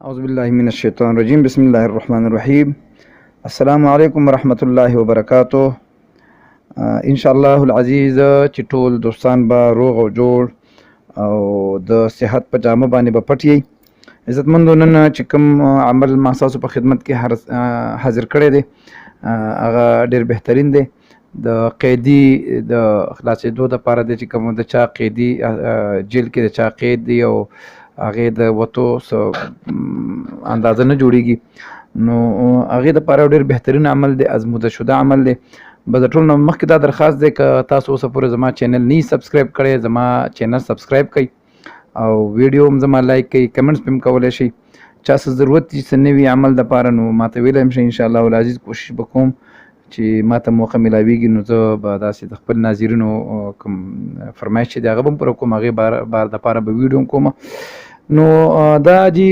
اعوذ بالله من الشیطان الرجیم بسم الله الرحمن الرحیم السلام علیکم ورحمت الله وبرکاته. ان شاء الله العزیز چې ټول دوستان به روغ او جوړ او د صحت په جامه باندې به پټ یئ. عزتمندو، نن چې کوم عمل ما ستاسو په خدمت کې حاضر کړی دی، هغه ډیر بهترین دی. د قیدی د خلاصېدو دپاره دی چې کوم د چا قیدی جیل کې د چا قید دی او هغې د وتو څه اندازه نه جوړیږي، نو هغې دپاره ډېر بهترین عمل دی، ازموده شده عمل دی. بس د ټولو نه مخکې دا درخواست دی که تاسو اوسه پورې زما چینل نه سبسکرایب کړی، زما چینل سبسکرایب کړئ او ویډیو هم زما لایک کړئ، کمنټس پې هم کولی شئ. چا څه ضرورت چې څه نوي عمل دپاره نو ماته ویلی هم شئ. انشاءالله العزیز کوشش به کوم چې ماته موقع ملاویږي نو زه به داسې د خپل ناظرینو کوم فرمایش چې دی هغه به هم پوره کوم، هغې بار بار دپاره به ویډیو هم کوم. نو دا جی